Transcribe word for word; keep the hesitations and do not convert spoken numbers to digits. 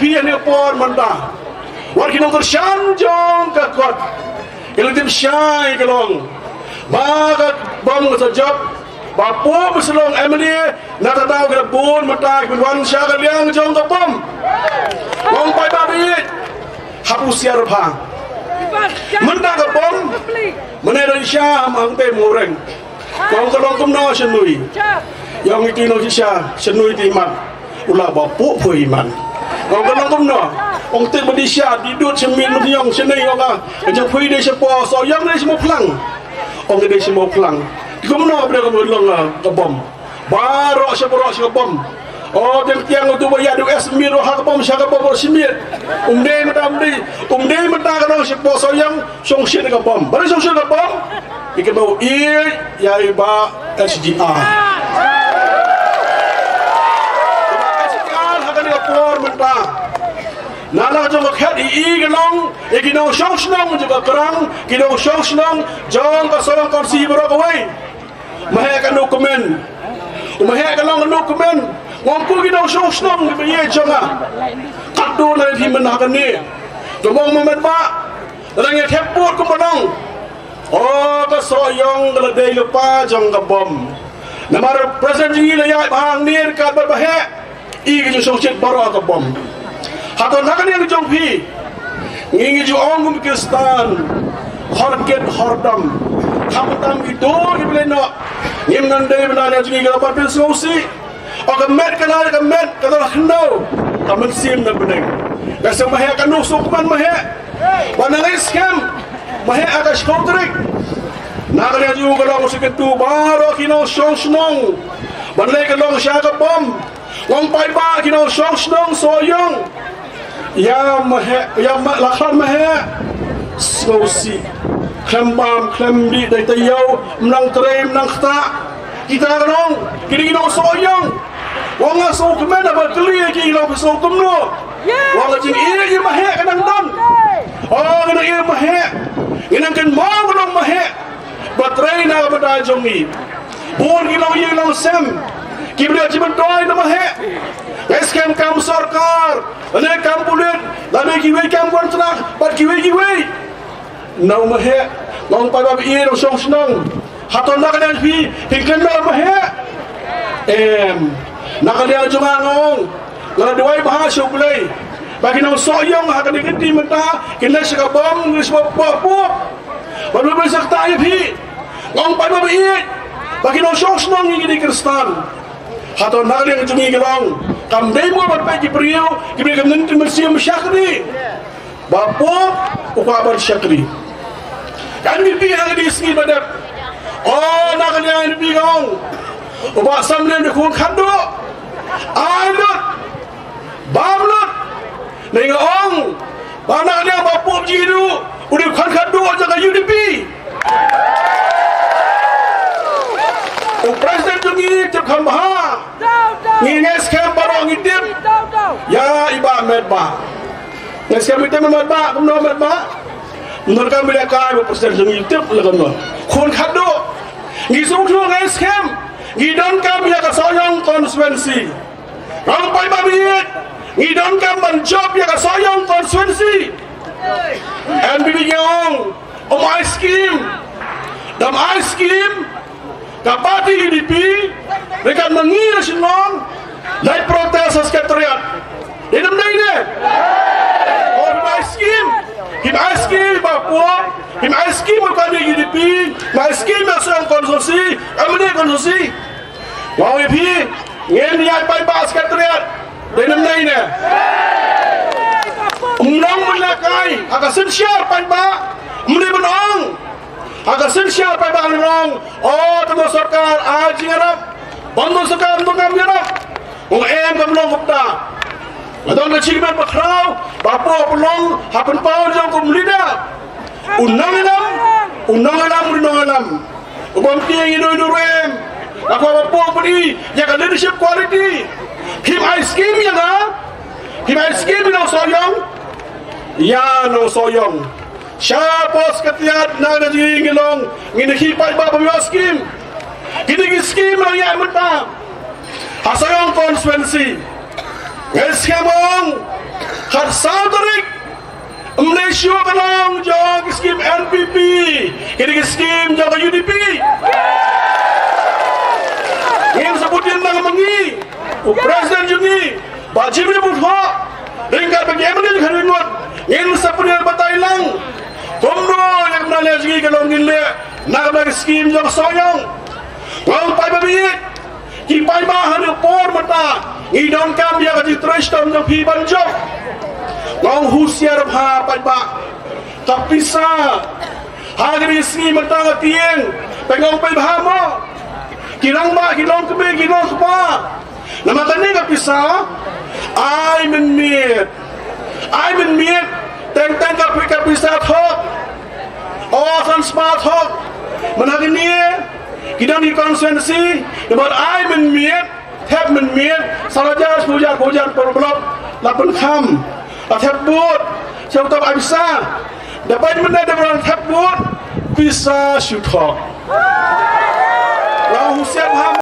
Phi ïa ne por mynta, wat ki nongkyrshan jong ka kot, ki la tip shai ka long ba ka bom ka sa jop, ba pop ba sa long M L A. Na kata ka bun mynta ki wan sha ka liang jong ka bom. Ong paidbah ba ïeit, hap husiar bha. Mynta ka bom, mynne don sha ma hangtei Mawreng. Ong ka long kumno sha nui? Ïa ong iti no sha, sha nui ti mat. U la ba pu pu iman. Ong ka long kumno? Ong te ba di sha, di dut sha mit, mit ïong sha nui, ong ka. Ka jong phi de sha po, so ïong de sha mo phlang. Ong de sha mo phlang. Kumno ba de ka long ka bom. Baroh sha baroh sha ka bom. O, tiang tiang utu ba ïa du es mir ha ka bom, sha ka bom sha mir. Um dei mynta, um dei, um dei mynta ka dang sha po so ïong shong shin ka bom. Ba dei shong shin ka bom. Ïa ka bom ïa ïa i ba H D R. Ba H D R ha ka ni ka por mynta. Na la jong ka khet i i ka long ïa ki nongshong shnong jong ka krang, ki nongshong shnong jong ka Sohiong Constituency baroh kawei. Ma heh ka nu kmen. Ma heh ka long ka nu kmen. Ngong ku ki nongshong shnong ki ba ïeit jong nga. Katto na hi men ha kane. Ka mong ma met ba. Rang ïa thep put kum ba nong. O ka Sohiong ka la dei lypa jong ka bom. Namar President jong ngi la ïaid ba hangne ka ba ba heh. I ka jingshongshit baroh ka bom. Hato na ka liang jong phi. Ngi ngi ju ong kum Khristan. Hor kit hor dam. Kham tam ki dur ki blei noh. Ngim nang dei bna liang jong ngi ka la ban pynsngewsih. O ka met ka la ka met ka la khyndew. Ka mynsiem na bneng. Ka seng ma heh ka nu suk man ma heh. Ba na ngai skhem. Ma heh ka shkau trik. Na ka liang jong ka long sik tu baroh ki nongshong shnong. Ban lei ka long sha ka bom. Ngong paidbah ki nongshong shnong Sohiong. Ïa ma heh, ïa ma la khlad ma heh. Sngewsih. Khlem bam, khlem bih dei taïew, mnang trei, mnang ktah. Kita ka nong, kini ki nong Sohiong. Wa nga sngewkmen ba kylli ki long sngewkmen. Wa nga jingïeit ïa ma heh ka nang don. O ka nang ïeit ma heh. Ngi nang kynmaw ka nong ma heh. Ba trei na ka bynta jong ngi. Bun ki nongïing nongsem. Ki briew ki myntoi na ma heh. Ngi skhem kam sorkar. Lane kam pulit. Lane kiwei kam kontrak. Bad kiwei kiwei. Na ma heh. Ngong paidbah ba ïeit nongshong shnong. Hato na ka liang phi. Phi kynmaw ma heh. Em. Na ka liang jong nga ngong. Nga la duwai bha sha U Blei. Ba ki nong Sohiong ha kane ka kynti mynta, kin leit sha ka bom, kin leit sha ka bom. Ba U Blei sa ktah ïa phi. Ngong paidbah ba ïeit. Ba ki nongshong shnong ngi ki dei Khristan. Hato na ka liang jong ngi ki long. Kam dei mo ban peit ki briew, ki briew kam nym tin mynsiem shakri. Ba pop u kwah ban shakri. Ka N P P ha ka dei sngi ba dep. O na ka liang N P P ka ong. U Bah Sam Lim u dei khun khatduh. Ai lut. Bam lut. Ngi nga ong. Ba na ka liang ba pop ji du. U dei khun khatduh jong ka U D P. U President jong ngi tip kham bha. Ngi ngeit skhem baroh ngi tip. Ïa i Bah Metbah. Ngi skhem ite ma Metbah, kumno Metbah. Nor kam ïa kai ba President jong ngi tip la kumno. Khun khatduh. Ngi sngewthuh ngi skhem. Ngi donkam ïa ka Sohiong constituency. Ngong paidbah ba ïeit. Ngi donkam ban jop ïa ka Sohiong constituency. N P P ngi ong. Um ai skim. Dam ai skim. Ka party U D P, ryngkat ma ngi na shnong, leit protest ha secretariat. Dei nam dei ne? O, phim ai skim, phim ai skim ba pop, phim ai skim ba ka dei U D P, phim ai skim ba song constituency, M L A constituency. Wa wi phi, ngin ïa paidbah ha secretariat. Dei nam dei ne? Ym nang mynlehkai ha ka synshar paidbah. Ym dei ban ong ha ka synshar paidbah ym nang. O, tang sorkar ai jingïarap. Bym don sorkar ym don kam ïarap. Ong em kam long kumta. Nga don ka jingmut bakhraw ba pop long ha pynpaw jong kum leader. U nongïalam, u nongïalam, u nongïalam. U bym tieng ïa u nongïalam. Nga kwah ba pop pyn-i ïa ka leadership quality. Phim ai skim ïa nga. Phim ai skim ïa nong Sohiong. Ïa nong Sohiong. Sha pos ka tiat na ka jingïalong ngin ïa ki paidbah ba ïoh skim. Kine ki skim ba ïa mynta ha Sohiong constituency. Ngi skhem ong Khatsaw tarik, ym dei shuh ka long jong ki skim N P P, ki dei ki skim jong ka U D P. Ngin sa pynbeit lang ma ngi, u president jong ngi, Bah Jim Lim u thoh, ryngkat bad ki M L A jong ka ri ngut, ngin sa pynbeit batai lang. Kumno ïa ka bynta leh jong ngi ka long ngin leh na ka bynta ki skim jong ka Sohiong. Nga ong paidbah ba ïeit, ki paidbah, ha kane ka por mynta ngi donkam ïa ka jingtrei shitom jong phi ban jop. Nga ong husiar bha paidbah. Ka pisa ha kine ki sngi mynta nga tieng, te nga ong paidbah mo, ki rangbah, ki longkmie, ki longkpa, namar kane ka pisa ai mynmiet. Ai mynmiet. Teng teng ka pi-, ka pisa thok. O, san spah thok. Mynta kine ki don ki constituency, namar ai mynmiet, thep mynmiet, san hajar, spah hajar, spah hajar per block, la pynkham, la thep vote. Sha uta ai pisa. Da peit mynta da ba la thep vote, pisa shu thok. Nga husiar bha